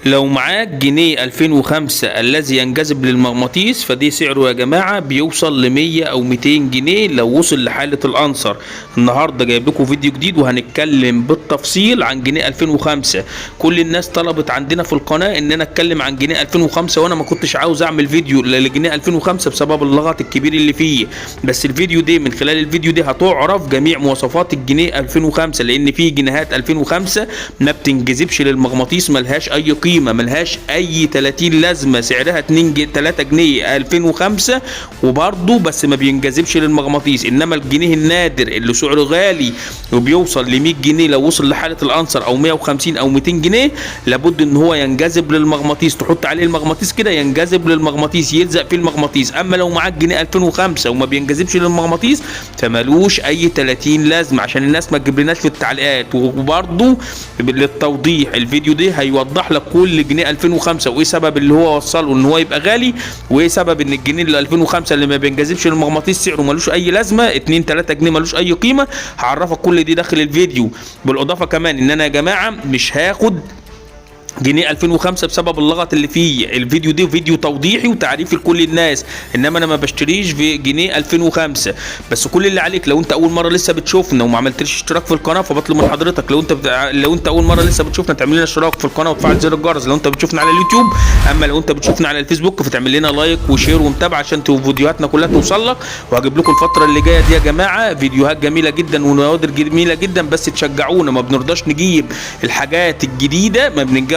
لو معاك جنيه 2005 الذي ينجذب للمغناطيس فدي سعره يا جماعة بيوصل ل 100 او 200 جنيه لو وصل لحالة الانصر. النهاردة جايب لكم فيديو جديد وهنتكلم بالتفصيل عن جنيه 2005. كل الناس طلبت عندنا في القناة ان انا اتكلم عن جنيه 2005، وانا ما كنتش عاوز اعمل فيديو لجنيه 2005 بسبب اللغط الكبير اللي فيه، بس الفيديو ده من خلال الفيديو ده هتعرف جميع مواصفات الجنيه 2005، لان في جنيهات 2005 ما بتنجذبش للمغناطيس، ملهاش اي قيمة، ملهاش اي 30 لازمه، سعرها 2 جنيه 3 جنيه 2005 وبرضه بس ما بينجذبش للمغناطيس. انما الجنيه النادر اللي سعره غالي وبيوصل ل 100 جنيه لو وصل لحاله الانصر او 150 او 200 جنيه، لابد ان هو ينجذب للمغناطيس، تحط عليه المغناطيس كده ينجذب للمغناطيس، يلزق فيه المغناطيس. اما لو معاك جنيه 2005 وما بينجذبش للمغناطيس فمالوش اي 30 لازمه، عشان الناس ما تجيبلناش في التعليقات. وبرضه للتوضيح الفيديو ده هيوضح لك كل جنيه 2005 وايه سبب اللي هو وصله ان هو يبقى غالي، وايه سبب ان الجنيه اللي 2005 اللي ما بينجذبش للمغناطيس سعره ملوش اي لازمه، 2 3 جنيه ملوش اي قيمة. هعرفك كل دي داخل الفيديو. بالاضافة كمان ان انا يا جماعة مش هاخد جنيه 2005 بسبب اللغط اللي فيه. الفيديو ده فيديو توضيحي وتعريفي لكل الناس، انما انا ما بشتريش في جنيه 2005. بس كل اللي عليك لو انت اول مرة لسه بتشوفنا وما عملتش اشتراك في القناة، فبطلب من حضرتك لو انت اول مرة لسه بتشوفنا تعمل لنا اشتراك في القناة وتفعل زر الجرس لو انت بتشوفنا على اليوتيوب. اما لو انت بتشوفنا على الفيسبوك فتعمل لنا like و share ومتابعة عشان فيديوهاتنا كلها توصل لك. وهجيب لكم الفترة اللي جاية دي يا جماعة فيديوهات جميلة جدا ونوادر جميلة جدا، بس تشجعونا. ما بنرضاش نجيب الحاجات الجديدة،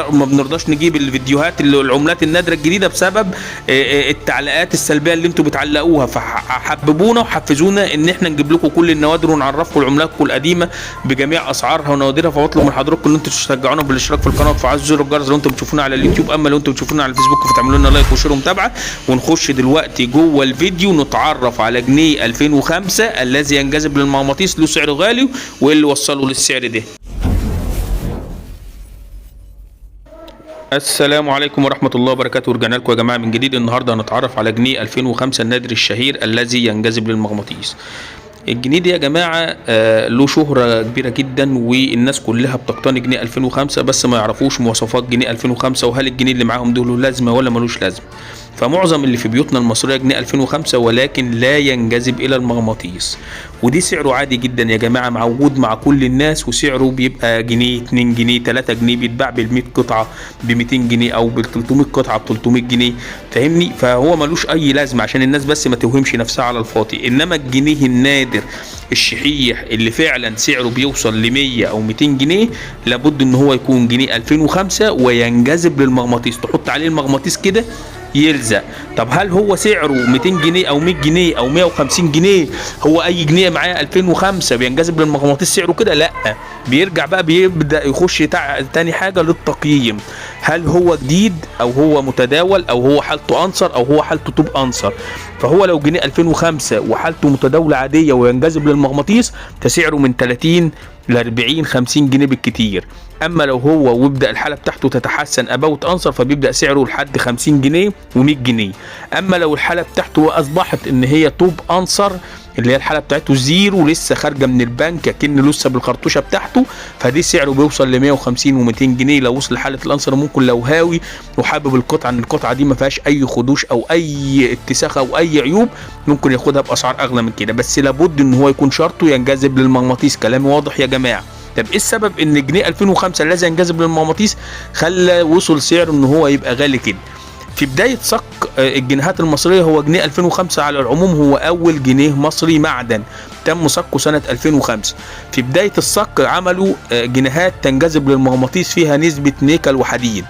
ما بنرضاش نجيب الفيديوهات اللي العملات النادرة الجديدة بسبب التعليقات السلبية اللي انتم بتعلقوها. فحببونا وحفزونا ان احنا نجيب لكم كل النوادر ونعرفكم العملات القديمة بجميع اسعارها ونوادرها. فبطلب من حضراتكم ان انتم تشجعونا بالاشتراك في القناة وتفعلوا زر الجرس لو انتم بتشوفونا على اليوتيوب. اما لو انتم بتشوفونا على الفيسبوك فتعملوا لنا like و share ومتابعة. ونخش دلوقتي جوه الفيديو نتعرف على جنيه 2005 الذي ينجذب للمغناطيس، له سعر غالي وايه اللي وصله للسعر ده. السلام عليكم ورحمة الله وبركاته. ورجعنا لكم يا جماعة من جديد. النهاردة هنتعرف على جنيه 2005 النادر الشهير الذي ينجذب للمغناطيس. الجنيه ده يا جماعة له شهرة كبيرة جدا والناس كلها بتقتني جنيه 2005، بس ما يعرفوش مواصفات جنيه 2005 وهل الجنيه اللي معاهم ده له لازمة ولا ملوش لازمة. فمعظم اللي في بيوتنا المصرية جنيه 2005 ولكن لا ينجذب إلى المغناطيس، ودي سعره عادي جدا يا جماعة، موجود مع كل الناس، وسعره بيبقى جنيه 2 جنيه 3 جنيه، بيتباع بال 100 قطعة ب 200 جنيه أو بال 300 قطعة ب 300 جنيه، فاهمني؟ فهو ملوش أي لازمة عشان الناس بس ما توهمش نفسها على الفاضي. إنما الجنيه النادر الشحيح اللي فعلا سعره بيوصل ل 100 أو 200 جنيه لابد إن هو يكون جنيه 2005 وينجذب للمغناطيس، تحط عليه المغناطيس كده يلزق. طب هل هو سعره 200 جنيه او 100 جنيه او 150 جنيه؟ هو اي جنيه معايا 2005 بينجذب للمغناطيس سعره كده؟ لا، بيرجع بقى بيبدا يخش تاني حاجة للتقييم، هل هو جديد او هو متداول او هو حالته انصر او هو حالته توب انصر. فهو لو جنيه 2005 وحالته متداوله عادية وينجذب للمغناطيس فسعره من 30 ل 40 50 جنيه بالكتير. اما لو هو ويبدا الحالة بتاعته تتحسن about انصر فبيبدا سعره لحد 50 جنيه و100 جنيه. اما لو الحالة بتاعته اصبحت ان هي top انصر، اللي هي الحالة بتاعته zero لسه خارجه من البنك كأن لسه بالخرطوشه بتاعته، فدي سعره بيوصل ل 150 و200 جنيه لو وصل لحاله الانصر. ممكن لو هاوي وحابب القطعة ان القطعة دي ما فيهاش اي خدوش او اي اتساخ او اي عيوب ممكن ياخدها باسعار اغلى من كده، بس لابد ان هو يكون شرطه ينجذب للمغناطيس. كلامي واضح يا جماعة؟ طب ايه السبب ان جنيه 2005 الذي ينجذب للمغناطيس خلى وصل سعره ان هو يبقى غالي كده؟ في بداية صك الجنيهات المصرية هو جنيه 2005 على العموم هو أول جنيه مصري معدن تم صكه سنة 2005. في بداية الصك عملوا جنيهات تنجذب للمغناطيس فيها نسبة نيكل وحديد،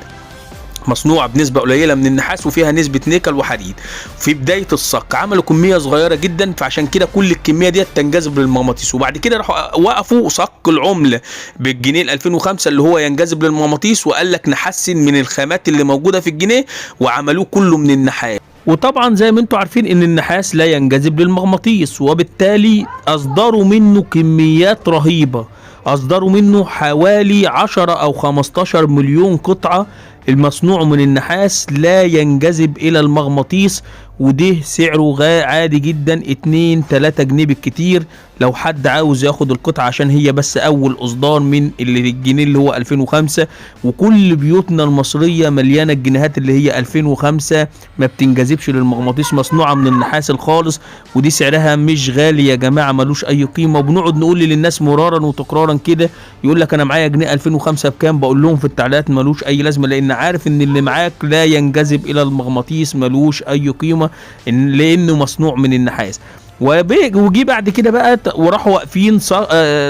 مصنوعة بنسبة قليلة من النحاس وفيها نسبة نيكل وحديد. في بداية الصك عملوا كمية صغيرة جدا، فعشان كده كل الكمية دي تنجذب للمغناطيس. وبعد كده راحوا وقفوا صك العملة بالجنيه 2005 اللي هو ينجذب للمغناطيس، وقال لك نحسن من الخامات اللي موجودة في الجنيه، وعملوه كله من النحاس. وطبعا زي ما انتم عارفين ان النحاس لا ينجذب للمغناطيس، وبالتالي اصدروا منه كميات رهيبة، اصدروا منه حوالي 10 او 15 مليون قطعة المصنوع من النحاس لا ينجذب الى المغناطيس، وده سعره عادي جدا 2-3 جنيه بالكتير لو حد عاوز ياخد القطعة، عشان هي بس اول اصدار من اللي الجنيه اللي هو 2005. وكل بيوتنا المصرية مليانة الجنيهات اللي هي 2005 ما بتنجذبش للمغناطيس، مصنوعة من النحاس الخالص، ودي سعرها مش غالي يا جماعة، ملوش اي قيمة. وبنقعد نقول للناس مرارا وتكرارا كده، يقول لك انا معايا جنيه 2005 بكام؟ بقول لهم في التعليقات ملوش اي لازمة، لان عارف ان اللي معاك لا ينجذب الى المغناطيس، ملوش اي قيمة لانه مصنوع من النحاس. وجي بعد كده بقى وراحوا واقفين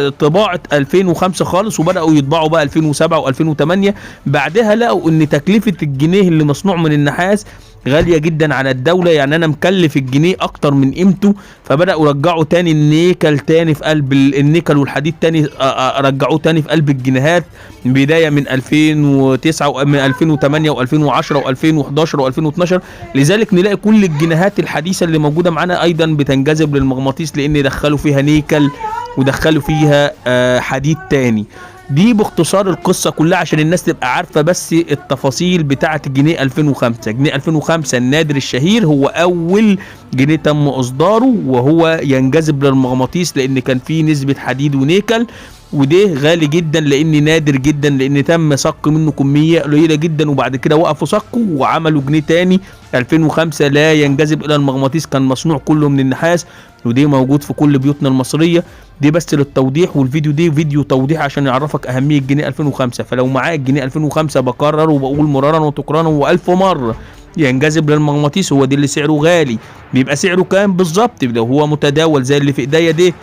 طباعة 2005 خالص، وبدأوا يطبعوا بقى 2007 و2008. بعدها لقوا ان تكلفة الجنيه اللي مصنوع من النحاس غالية جدا على الدولة، يعني انا مكلف الجنيه اكتر من قيمته، فبدأوا رجعوا تاني النيكل تاني في قلب النيكل والحديد تاني، رجعوه تاني في قلب الجنيهات، بداية من 2009 من 2008 و2010 و2011 و2012. لذلك نلاقي كل الجنيهات الحديثة اللي موجودة معانا ايضا بتنجذب للمغناطيس، لان دخلوا فيها نيكل ودخلوا فيها حديد تاني. دي باختصار القصة كلها عشان الناس تبقى عارفة بس التفاصيل بتاعة الجنيه 2005. جنيه 2005 النادر الشهير هو أول جنيه تم إصداره، وهو ينجذب للمغناطيس لأن كان فيه نسبة حديد ونيكل، وده غالي جدا لأن نادر جدا، لأن تم صك منه كمية قليلة جدا، وبعد كده وقفوا صكه وعملوا جنيه تاني 2005 لا ينجذب إلى المغناطيس، كان مصنوع كله من النحاس، وده موجود في كل بيوتنا المصرية. دي بس للتوضيح، والفيديو دي فيديو توضيح عشان يعرفك أهمية جنيه 2005. فلو معاك جنيه 2005 بكرر وبقول مرارا وتكرارا وألف مرة ينجذب للمغناطيس، هو دي اللي سعره غالي. بيبقى سعره كام بالظبط؟ لو هو متداول زي اللي في ايديا دي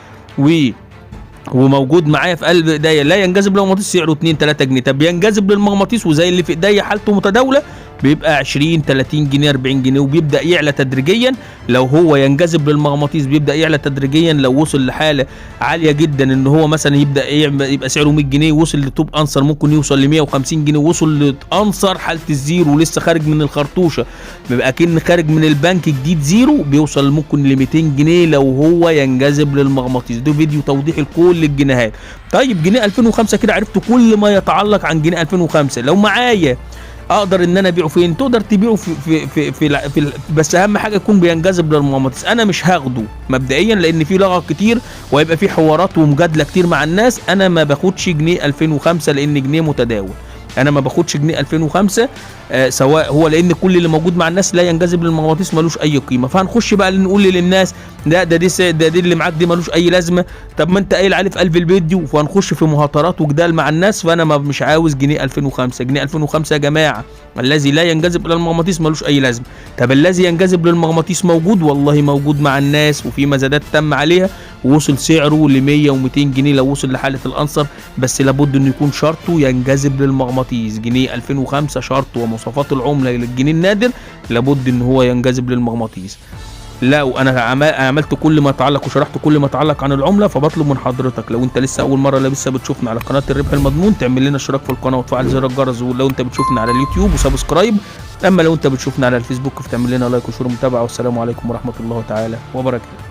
وموجود معايا في قلب ايديا لا ينجذب للمغناطيس، سعره 2-3 جنيه. طب ينجذب للمغناطيس وزي اللي في ايديا حالته متداوله بيبقى 20 30 جنيه 40 جنيه، وبيبدا يعلى تدريجيا. لو هو ينجذب للمغناطيس بيبدا يعلى تدريجيا، لو وصل لحاله عالية جدا ان هو مثلا يبدا يبقى سعره 100 جنيه، وصل ل top انصر ممكن يوصل ل 150 جنيه، وصل لانصر حاله ال zero ولسه خارج من الخرطوشه، بيبقى كأن خارج من البنك جديد zero، بيوصل ممكن ل 200 جنيه لو هو ينجذب للمغناطيس. ده فيديو توضيحي لكل الجنيهات. طيب جنيه 2005 كده عرفت كل ما يتعلق عن جنيه 2005. لو معايا اقدر ان انا ابيعه فين؟ تقدر تبيعه في في في, في, في بس اهم حاجة يكون بينجذب للمغناطيس. انا مش هاخده مبدئيا لان في لغط كتير وهيبقى في حوارات ومجادله كتير مع الناس. انا ما باخدش جنيه 2005 لان جنيه متداول، انا ما باخدش جنيه 2005 سواء هو، لان كل اللي موجود مع الناس لا ينجذب للمغناطيس ملوش اي قيمة. فهنخش بقى نقول للناس لا ده دي ده دي اللي معاك دي ملوش اي لازمه، طب ما انت قايل عليه في قلب البيت دي، فهنخش في مهاترات وجدال مع الناس. فانا ما مش عاوز جنيه 2005. جنيه 2005 يا جماعة الذي لا ينجذب الى المغناطيس ملوش اي لازمه. طب الذي ينجذب للمغناطيس موجود؟ والله موجود مع الناس، وفي مزادات تم عليها ووصل سعره ل 100 و200 جنيه لو وصل لحاله الانصر، بس لابد انه يكون شرطه ينجذب للمغناطيس. جنيه 2005 شرط ومواصفات العملة للجنيه النادر لابد ان هو ينجذب للمغناطيس. لو انا عملت كل ما يتعلق وشرحت كل ما يتعلق عن العملة، فبطلب من حضرتك لو انت لسه اول مرة لسه بتشوفنا على قناة الربح المضمون تعمل لنا اشتراك في القناة وتفعل زر الجرس، ولو انت بتشوفنا على اليوتيوب و subscribe. اما لو انت بتشوفنا على الفيسبوك فتعمل لنا like و share ومتابعة. والسلام عليكم ورحمة الله تعالى وبركاته.